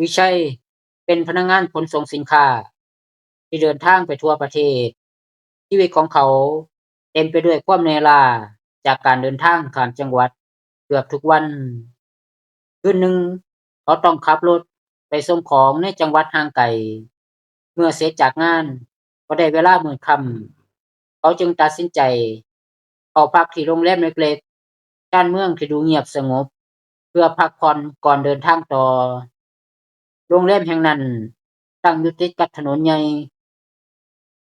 ວິໄຊ ເປັນພະນັກງານຂົນສົ່ງສິນຄ້າທີ່ເດີນທາງໄປທົ່ວປະເທດ. ຊີວິດຂອງເຂົາເຕັມໄປດ້ວຍຄວາມເມື່ອຍລ້າຈາກການເດີນທາງຂ້າມຈັງຫວັດເກືອບທຸກວັນ. ຄືນໜຶ່ງ, ເຂົາຕ້ອງຂັບລົດໄປສົ່ງຂອງໃນຈັງຫວັດຫ່າງໄກ. ເມື່ອເສັດຈາກງານກໍໄດ້ເວລາມືດຄ່ຳ, ເຂົາຈຶ່ງຕັດສິນໃຈເຂົ້າພັກທີ່ໂຮງແຮມເລັກໆ ຊານເມືອງທີ່ດູງຽບສະຫງົບ ເພື່ອພັກຜ່ອນກ່ອນເດີນທາງຕໍ່. ໂຮງແຮມແຫ່ງນັ້ນຕັ້ງຢູ່ຕິດກັບຖະໜົນໃຫຍ່,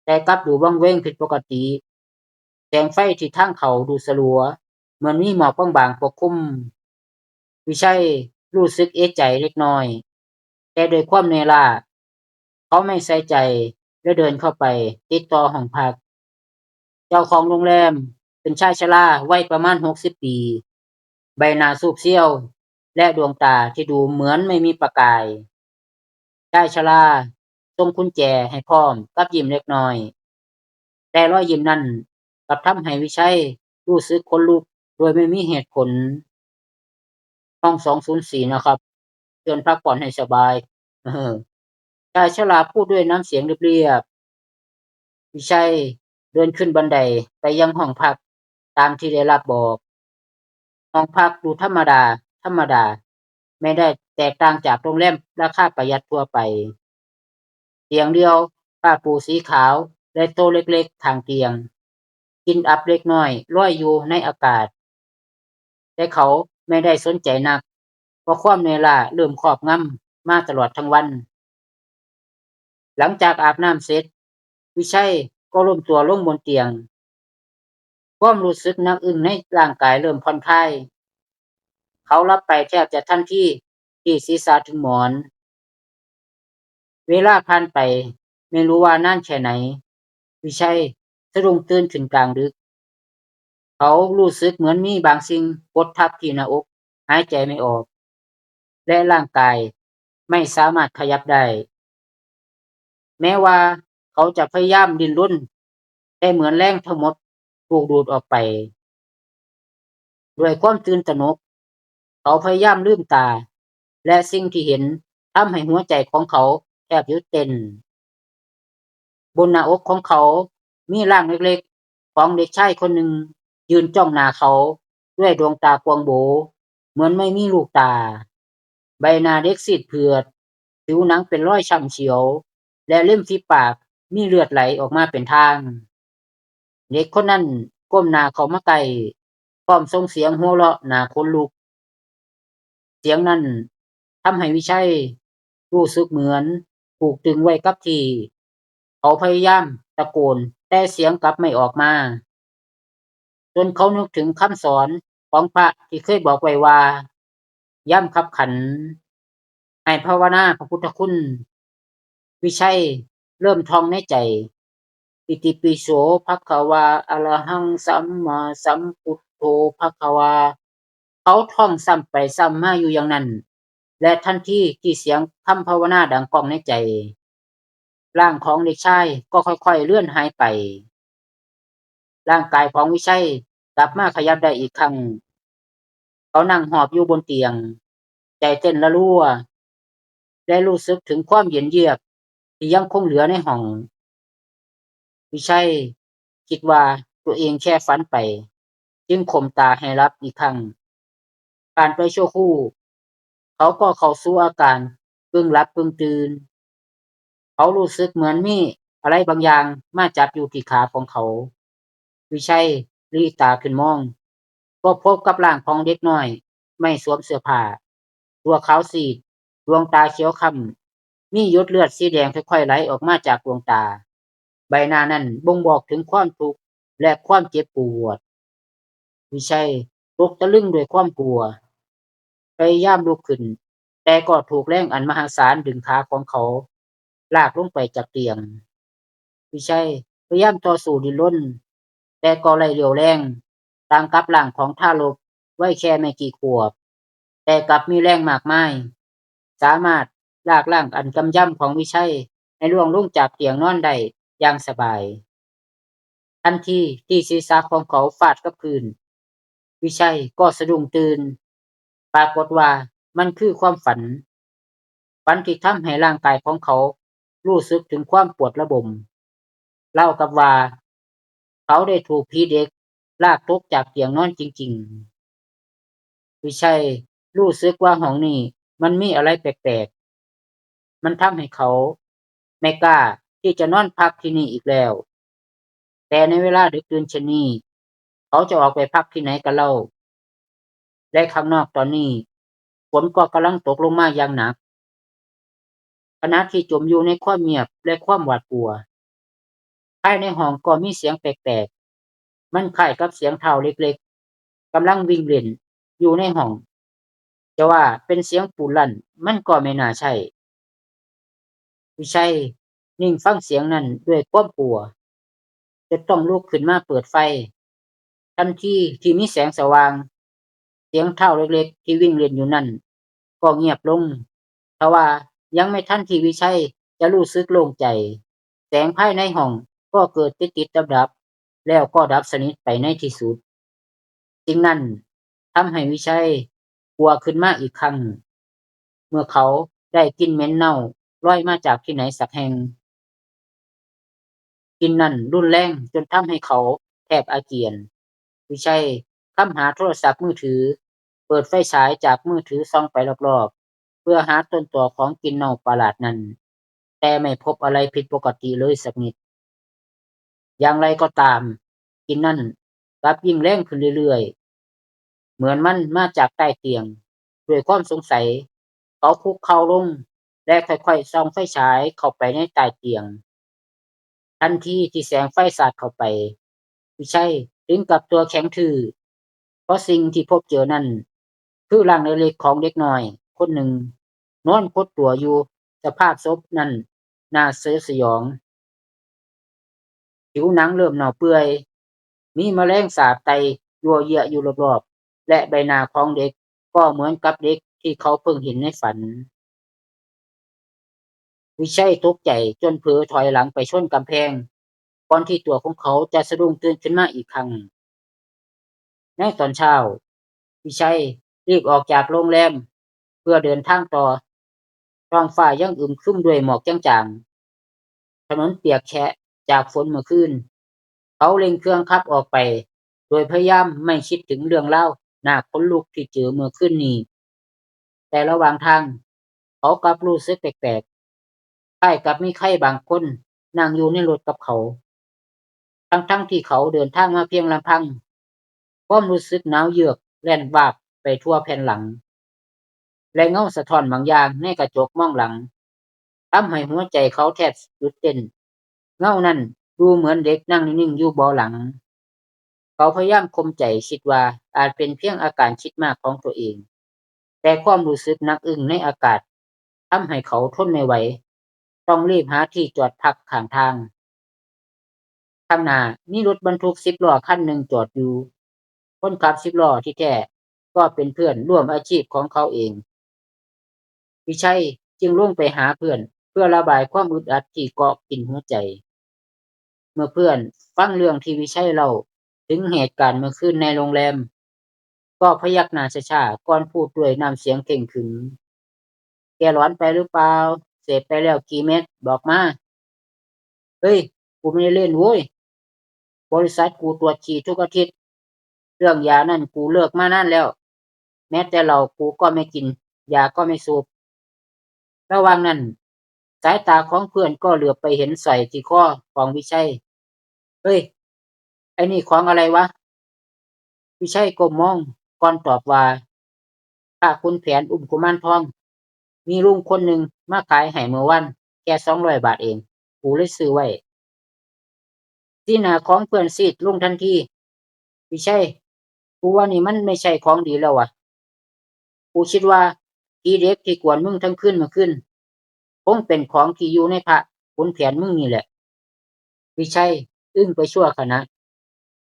ແຕ່ກັບດູວັງເວງຜິດປົກກະຕິ. ແສງໄຟທີ່ທາງເຂົ້າດູສະລັວ, ເໝືອນມີໝອກບາງໆປົກຄຸມ. ວິໄຊຮູ້ສຶກເອະໃຈເລັກນ້ອຍ, ແຕ່ດ້ວຍຄວາມເມື່ອຍລ້າ, ເຂົາໄມ່ໃສ່ໃຈ ແລະ ເດີນເຂົ້າໄປຕິດຕໍ່ຫ້ອງພັກ. ເຈົ້າຂອງໂຮງແຮມເປັນຊາຍຊະລາໄວປະມານຫົກສິບປີ, ໃບໜ້າສູບຊຽວ ແລະ ດວງຕາທີ່ດູເໝືອນໄມ່ມີປະກາຍ. ຊາຍຊະລາສົ່ງກຸນແຈໃຫ້ພ້ອມກັບຍິ້ມເລັກນ້ອຍ, ແຕ່ລອຍຍິ້ມນັ້ນກັບທຳໃຫ້ວິໄຊຮູ້ສຶກຂົນລຸກໂດຍໄມ່ມີເຫດຜົນ. ຫ້ອງສອງສູນສີ່ນະຄັບ, ເຊີນພັກຜ່ອນໃຫ້ສະບາຍ. ເອີ ຊາຍຊະລາພູດດ້ວຍນ້ຳສຽງລຽບໆ. ວິໄຊເດີນຂຶ້ນບັນໄດໄປຍັງຫ້ອງພັກຕາມທີ່ໄດ້ຮັບບອກ. ຫ້ອງພັກດູທຳມະດາ, ທຳມະດາ, ແມ່ນໄດ້ແຕກຕ່າງຈາກໂຮງແຮມລາຄາປະຢັດທົ່ວໄປ. ຕຽງດ່ຽວ, ຜ້າປູສີຂາວ ແລະ ໂຕເລັກໆຂ້າງຕຽງ. ກິ່ນອັບເລັກນ້ອຍລອຍຢູ່ໃນອາກາດ, ແຕ່ເຂົາໄມ່ໄດ້ສົນໃຈນັກ, ເພາະຄວາມເມື່ອຍລ້າເລີ່ມຄອບງຳມາຕະຫຼອດທັງວັນ. ຫຼັງຈາກອາບນ້ຳເສັດ, ວິໄຊກໍລົ້ມຕົວລົງບົນຕຽງ. ຄວາມຮູ້ສຶກໜັກອຶ້ງໃນຮ່າງກາຍເລີ່ມຜ່ອນຄາຍ. ເຂົາຫຼັບໄປແທບຈະທັນທີທີ່ສີສະເຖິງໝອນ. ເວລາຜ່ານໄປ ໄມ່ຮູ້ວ່ານານແຄ່ໃດ, ວິໄຊສະດຸ້ງຕື່ນຂຶ້ນກາງດຶກ. ເຂົາຮູ້ສຶກເໝືອນມີບາງສິ່ງກົດທັບທີ່ໜ້າອົກ, ຫາຍໃຈໄມ່ອອກ ແລະ ຮ່າງກາຍໄມ່ສາມາດຂະຫຍັບໄດ້. ແມ້ວ່າເຂົາຈະພະຍາຍາມດີ້ນລົນ, ແຕ່ເໝືອນແຮງທັງໝົດຖືກດູດອອກໄປ. ດ້ວຍຄວາມຕື່ນຕະໜົກ, ເຂົາພະຍາຍາມລືມຕາ, ແລະ ສິ່ງທີ່ເຫັນທຳໃຫ້ຫົວໃຈຂອງເຂົາແທບຢຸດເຕັ້ນ. ບົນໜ້າອົກຂອງເຂົາມີຮ່າງເລັກໆຂອງເດັກຊາຍຄົນໜຶ່ງຢືນຈ້ອງໜ້າເຂົາດ້ວຍດວງຕາກວ້າງໂບ, ເໝືອນໄມ່ມີລູກຕາ. ໃບໜ້າເດັກຊີດເຜືອດ, ຜິວໜັງເປັນລອຍຊ້ຳສຽວ ແລະ ລິມຝີປາກມີເລືອດໄຫຼອອກມາເປັນທາງ. ເດັກຄົນນັ້ນກົ້ມໜ້າເຂົ້າມາໃກ້, ພ້ອມສົ່ງສຽງຫົວເລາະໜ້າຂົນລຸກ. ສຽງນັ້ນທຳໃຫ້ວິໄຊຮູ້ສຶກເໝືອນຖືກຕຶງໄວ້ກັບທີ່. ເຂົາພະຍາຍາມຕະໂກນ, ແຕ່ສຽງກັບໄມ່ອອກມາ. ຈົນເຂົານຶກເຖິງຄຳສອນຂອງພະທີ່ເຄີຍບອກໄວ້ວ່າ, ຍາມຄັບຂັນໃຫ້ພາວະນາພະພຸດທະຄຸນ. ວິໄຊເລີ່ມທ່ອງໃນໃຈ, ອິຕິປິໂສ ພະຄະວາ ອະລະຫັງ ສຳມາສຳພຸດໂທ ພະຄະວາ. ເຂົາທ່ອງຊ້ຳໄປຊ້ຳມາຢູ່ຢ່າງນັ້ນ, ແລະ ທັນທີທີ່ສຽງຄຳພາວະນາດັງກ້ອງໃນໃຈ, ຮ່າງຂອງເດັກຊາຍກໍຄ່ອຍໆເລືອນຫາຍໄປ. ຮ່າງກາຍຂອງວິໄຊກັບມາຂະຫຍັບໄດ້ອີກຄັ້ງ. ເຂົານັ່ງຫອບຢູ່ບົນຕຽງ, ໃຈເຕັ້ນລະລັວ ແລະ ຮູ້ສຶກເຖິງຄວາມເຢັນຢຽບທີ່ຍັງຄົງເຫຼືອໃນຫ້ອງ. ວິໄຊຄິດວ່າຕົວເອງແຄ່ຝັນໄປ, ຈຶ່ງຂົ່ມຕາໃຫ້ຫຼັບອີກຄັ້ງ. ຜ່ານໄປຊົ່ວຄູ່, ເຂົາກໍເຂົ້າສູ່ອາການກຶ່ງຫຼັບກຶ່ງຕື່ນ. ເຂົາຮູ້ສຶກເໝືອນມີອະໄລບາງຢ່າງມາຈັບຢູ່ທີ່ຂາຂອງເຂົາ. ວິໄຊຫຼີຕາຂຶ້ນມອງ, ກໍພົບກັບຮ່າງຂອງເດັກນ້ອຍໄມ່ສວມເສື້ອຜ້າ, ຕົວຂາວຊີດ, ດວງຕາຂຽວຄ້ຳ, ມີຫຍົດເລືອດສີແດງຄ່ອຍໆໄຫຼອອກມາຈາກດວງຕາ. ໃບໜ້ານັ້ນບົ່ງບອກເຖິງຄວາມທຸກ ແລະ ຄວາມເຈັບປວດ. ວິໄຊຕົກຕະລຶງດ້ວຍຄວາມກົວ, ພະຍາຍາມລຸກຂຶ້ນ, ແຕ່ກໍຖືກແຮງອັນມະຫາສານດຶງຂາຂອງເຂົາລາກລົງໄປຈາກຕຽງ. ວິໄຊພະຍາຍາມຕໍ່ສູ້ດີ້ນລົນ, ແຕ່ກໍໄຮ້ຫລຽວແຮງ, ຕ່າງກັບຮ່າງຂອງທາລົກໄວແຄ່ໄມ່ກີ່ຂວບ, ແຕ່ກັບມີແຮງມາກມາຍ, ສາມາດລາກຮ່າງອັນກຳຢຳຂອງວິໄຊໃຫ້ລ່ວງລົງຈາກຕຽງນອນໄດ້ຢ່າງສະບາຍ. ທັນທີທີ່ສີສະຂອງເຂົາຟາດກັບພື້ນ, ວິໄຊກໍສະດຸ້ງຕື່ນ. ປາກົດວ່າມັນຄືຄວາມຝັນ. ຝັນທີ່ທຳໃຫ້ຮ່າງກາຍຂອງເຂົາຮູ້ສຶກເຖິງຄວາມປວດລະບົມ, ລາວກັບວ່າເຂົາໄດ້ຖືກຜີເດັກລາກຕົກຈາກຕຽງນອນຈິງໆ. ວິໄຊຮູ້ສຶກວ່າຫ້ອງນີ້ມັນມີອະໄລແປກໆ. ມັນທຳໃຫ້ເຂົາໄມ່ກ້າທີ່ຈະນອນພັກທີ່ນີ້ອີກແລ້ວ. ແຕ່ໃນເວລາດຶກດື່ນເຊັ່ນນີ້, ເຂົາຈະອອກໄປພັກທີ່ໃດກັນເລົ່າ? ແລະ ຂ້າງນອກຕອນນີ້ ຝົນກໍກຳລັງຕົກລົງມາຢ່າງໜັກ. ຂະນະທີ່ຈົມຢູ່ໃນຄວາມງຽບ ແລະ ຄວາມຫວາດກົວ, ພາຍໃນຫ້ອງກໍມີສຽງແປກໆ. ມັນຄ້າຍກັບສຽງເທົ້າເລັກໆກຳລັງວິ່ງຫຼິ້ນຢູ່ໃນຫ້ອງ. ຈະວ່າເປັນສຽງປູດລັ່ນ ມັນກໍບໍ່ໜ້າໃຊ່. ວິໄຊນິ່ງຟັງສຽງນັ້ນດ້ວຍຄວາມກົວ, ຈົນຕ້ອງລຸກຂຶ້ນມາເປີດໄຟ. ທັນທີທີ່ມີແສງສະຫວ່າງ, ສຽງເທົ້າເລັກໆທີ່ວິ່ງຫຼິ້ນຢູ່ນັ້ນກໍງຽບລົງ. ທວ່າຍັງບໍ່ທັນທີ່ວິໄຊຈະຮູ້ສຶກໂລ່ງໃຈ, ແສງພາຍໃນຫ້ອງກໍເກີດຕິດໆດັບໆ ແລ້ວກໍດັບສະໜິດໄປໃນທີ່ສຸດ. ສິ່ງນັ້ນທຳໃຫ້ວິໄຊກົວຂຶ້ນມາອີກຄັ້ງ ເມື່ອເຂົາໄດ້ກິ່ນເໝັນເນົ່າລອຍມາຈາກທີ່ໃດສັກແຫ່ງ. ກິ່ນນັ້ນຮຸນແຮງຈົນທຳໃຫ້ເຂົາແທບອາຈຽນ. ວິໄຊຄຳຫາໂທລະສັບມືຖື, ເປີດໄຟສາຍຈາກມືຖືສ່ອງໄປລອບໆ ເພື່ອຫາຕົ້ນຕໍຂອງກິ່ນເນົ່າປະຫຼາດນັ້ນ, ແຕ່ໄມ່ພົບອະໄລຜິດປົກກະຕິເລີຍສັກນິດ. ຢ່າງໃດກໍຕາມ, ກິ່ນນັ້ນກັບຍິ່ງແຮງຂຶ້ນເລື້ອຍໆ, ເໝືອນມັນມາຈາກໃຕ້ຕຽງ. ດ້ວຍຄວາມສົງໄສ, ເຂົາຄຸກເຂົ່າລົງ ແລະ ຄ່ອຍໆສ່ອງໄຟສາຍເຂົ້າໄປໃນໃຕ້ຕຽງ. ທັນທີທີ່ແສງໄຟສາດເຂົ້າໄປ, ວິໄຊເຖິງກັບຕົວແຂງທຶ້, ເພາະສິ່ງທີ່ພົບເຈີນັ້ນ ຄືຮ່າງເລັກໆຂອງເດັກນ້ອຍຄົນໜຶ່ງ ນອນຄົດຕົວຢູ່. ສະພາບສົບນັ້ນໜ້າສະຫຍອດສະຫຍອງ. ຜິວໜັງເລີ່ມເນົ່າເປື່ອຍ, ມີມະແລງສາບໄຕ່ຍົວະເຢຍະຢູ່ລອບໆ ແລະ ໃບໜ້າຂອງເດັກກໍເໝືອນກັບເດັກທີ່ເຂົາເພິ່ງເຫັນໃນຝັນ. ວິໄຊຕົກໃຈຈົນເຜີຖອຍຫຼັງໄປຊົນກຳແພງ ກ່ອນທີ່ຕົວຂອງເຂົາຈະສະດຸ້ງຕື່ນຂຶ້ນມາອີກຄັ້ງ. ໃນຕອນເຊົ້າ, ວິໄຊລີບອອກຈາກໂຮງແຮມເພື່ອເດີນທາງຕໍ່. ທ້ອງຟ້າຍັງອຶມຄຶມດ້ວຍໝອກຈາງໆ. ຖະໜົນປຽກແຂະຈາກຝົນເມື່ອຄືນ. ເຂົາເລັ່ງເຄື່ອງຂັບອອກໄປ ໂດຍພະຍາຍາມໄມ່ຄິດເຖິງເລື່ອງລາວໜ້າຂົນລຸກທີ່ເຈີເມື່ອຄືນນີ້. ແຕ່ລະຫວ່າງທາງ, ເຂົາກັບຮູ້ສຶກແປກໆ, ຄ້າຍກັບມີໃຜບາງຄົນນັ່ງຢູ່ໃນລົດກັບເຂົາ. ທັງໆທີ່ເຂົາເດີນທາງມາພຽງລຳພັງ, ຄວາມຮູ້ສຶກໜາວເຍືອກແລ່ນວາບໄປທົ່ວແຜ່ນຫຼັງ ແລະ ເງົາສະທ້ອນບາງຢ່າງໃນກະຈົກມອງຫຼັງ ທຳໃຫ້ຫົວໃຈເຂົາແທບຢຸດເຕັ້ນ. ເງົານັ້ນດູເໝືອນເດັກນັ່ງນິ່ງໆຢູ່ເບາະຫຼັງ. ເຂົາພະຍາຍາມຂົ່ມໃຈ, ຄິດວ່າອາດເປັນພຽງອາການຄິດມາກຂອງຕົວເອງ, ແຕ່ຄວາມຮູ້ສຶກໜັກອຶ້ງໃນອາກາດທຳໃຫ້ເຂົາທົນໄມ່ໄຫວ, ຕ້ອງລີບຫາທີ່ຈອດພັກຂ້າງທາງ. ຂ້າງໜ້າມີລົດບັນທຸກສິບລໍ້ຄັນໜຶ່ງຈອດຢູ່. ຄົນຂັບສິບລໍ້ທີ່ແທ້ກໍເປັນເພື່ອນຮ່ວມອາຊີບຂອງເຂົາເອງ. ວິໄຊຈຶ່ງລົງໄປຫາເພື່ອນເພື່ອລະບາຍຄວາມອຶດອັດທີ່ເກາະກິນຫົວໃຈ. ເມື່ອເພື່ອນຟັງເລື່ອງທີ່ວິໄຊເລົ່າເຖິງເຫດການເມື່ອຄືນໃນໂຮງແຮມ, ກໍພະຍັກໜ້າຊ້າໆ ກ່ອນພູດດ້ວຍນ້ຳສຽງເຄັ່ງຂຶງ. ແກຫຼອນໄປຫຼືເປົ່າ? ເສບໄປແລ້ວກີ່ເມັດ? ບອກມາ. ເຮີ້ຍ, ກູບໍ່ໄດ້ຫຼິ້ນໂວ້ຍ. ບໍລິສັດກູກວດຂີ້ທຸກອາທິດ. ເລື່ອງຢານັ້ນກູເລີກມານານແລ້ວ. ແມ້ແຕ່ເຫຼົ້າກູກໍໄມ່ກິນ, ຢາກໍໄມ່ສູບ. ລະຫວ່າງນັ້ນ, ສາຍຕາຂອງເພື່ອນກໍເຫຼືອບໄປເຫັນສ້ອຍທີ່ຄໍຂອງວິໄຊ. ເຮີ້ຍ, ໄອ້ນີ້ຂອງອະໄລວະ? ວິໄຊກົ້ມມອງກ່ອນຕອບວ່າ, ພະຂຸນແຜນອຸ້ມກຸມານທອງ. ມີລຸງຄົນໜຶ່ງມາຂາຍໃຫ້ເມື່ອວານແຄ່ສອງຮ້ອຍບາດເອງ, ກູເລີຍຊື້ໄວ້. ສີໜ້າຂອງເພື່ອນຊີດລົງທັນທີ. ວິໄຊ, ກູວ່ານີ້ມັນບໍ່ໃຊ່ຂອງດີແລ້ວວະ. ກູຄິດວ່າຜີເດັກທີ່ກວນມຶງທັງຄືນເມື່ອຄືນ ຄົງເປັນຂອງທີ່ຢູ່ໃນພະຂຸນແຜນມຶງນີ້ແຫຼະ. ວິໄຊອຶ້ງໄປຊົ່ວຂະນະ.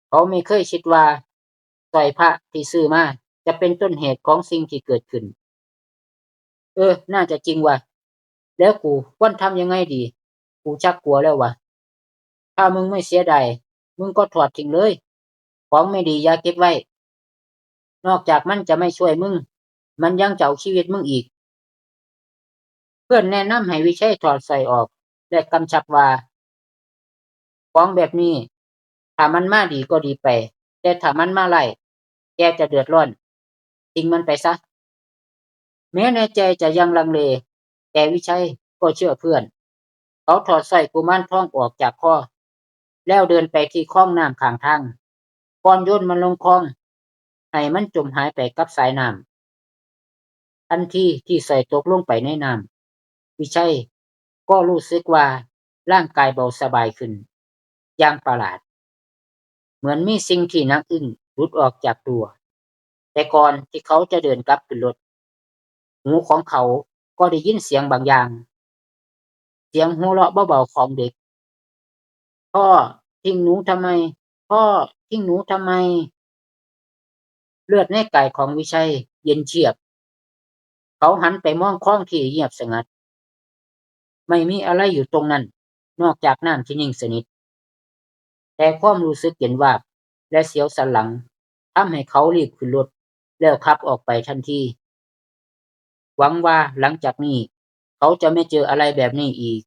ເຂົາບໍ່ເຄີຍຄິດວ່າສ້ອຍພະທີ່ຊື້ມາຈະເປັນຕົ້ນເຫດຂອງສິ່ງທີ່ເກີດຂຶ້ນ. ເອີ, ໜ້າຈະຈິງວ່າ. ແລ້ວກູຄວນທຳຍັງໄງດີ? ກູຊັກກົວແລ້ວວະ. ຖ້າມຶງບໍ່ເສຍດາຍ, ມຶງກໍຖອດຖິ້ມເລີຍ. ຂອງບໍ່ດີຢ່າເກັບໄວ້. ນອກຈາກມັນຈະບໍ່ຊ່ວຍມຶງ, ມັນຍັງຈະເອົາຊີວິດມຶງອີກ. ພື່ອນແນະນຳໃຫ້ວິໄຊຖອດສ້ອຍອອກ ແລະ ກຳຊັບວ່າ ຂອງແບບນີ້ ຖ້າມັນມາດີກໍດີໄປ, ແຕ່ຖ້າມັນມາຮ້າຍ, ແກຈະເດືອດຮ້ອນ. ຖິ້ມມັນໄປຊະ. ແມ້ໃນໃຈຈະຍັງລັງເລ, ແຕ່ວິໄຊກໍເຊື່ອເພື່ອນ. ເຂົາຖອດສ້ອຍກຸມານທອງອອກຈາກຄໍ, ແລ້ວເດີນໄປທີ່ຄອງນ້ຳຂ້າງທາງ, ກ່ອນໂຍນມັນລົງຄອງ, ໃຫ້ມັນຈົມຫາຍໄປກັບສາຍນ້ຳ. ທັນທີທີ່ສ້ອຍຕົກລົງໄປໃນນ້ຳ, ວິໄຊກໍຮູ້ສຶກວ່າຮ່າງກາຍເບົາສະບາຍຂຶ້ນຢ່າງປະຫຼາດ, ເໝືອນມີສິ່ງທີ່ໜັກອຶ້ງຫຼຸດອອກຈາກຕົວ. ແຕ່ກ່ອນທີ່ເຂົາຈະເດີນກັບຂຶ້ນລົດ, ຫູຂອງເຂົາກໍໄດ້ຍິນສຽງບາງຢ່າງ, ສຽງຫົວເລາະເບົາໆຂອງເດັກ. ພໍ່ ຖິ້ມໜູທຳໄມ? ພໍ່ ຖິ້ມໜູທຳໄມ? ເລືອດໃນກາຍຂອງວິໄຊເຢັນຊຽບ. ເຂົາຫັນໄປມອງຄອງທີ່ງຽບສະຫງັດ. ໄມ່ມີອະໄລຢູ່ຕົງນັ້ນນອກຈາກນ້ຳທີ່ນິ່ງສະໜິດ. ແຕ່ຄວາມຮູ້ສຶກເຢັນວາບ ແລະ ສຽວສັນຫຼັງ ທຳໃຫ້ເຂົາລີບຂຶ້ນລົດ ແລ້ວຂັບອອກໄປທັນທີ. ຫວັງວ່າຫຼັງຈາກນີ້ ເຂົາຈະໄມ່ເຈີອະໄລແບບນີ້ອີກ.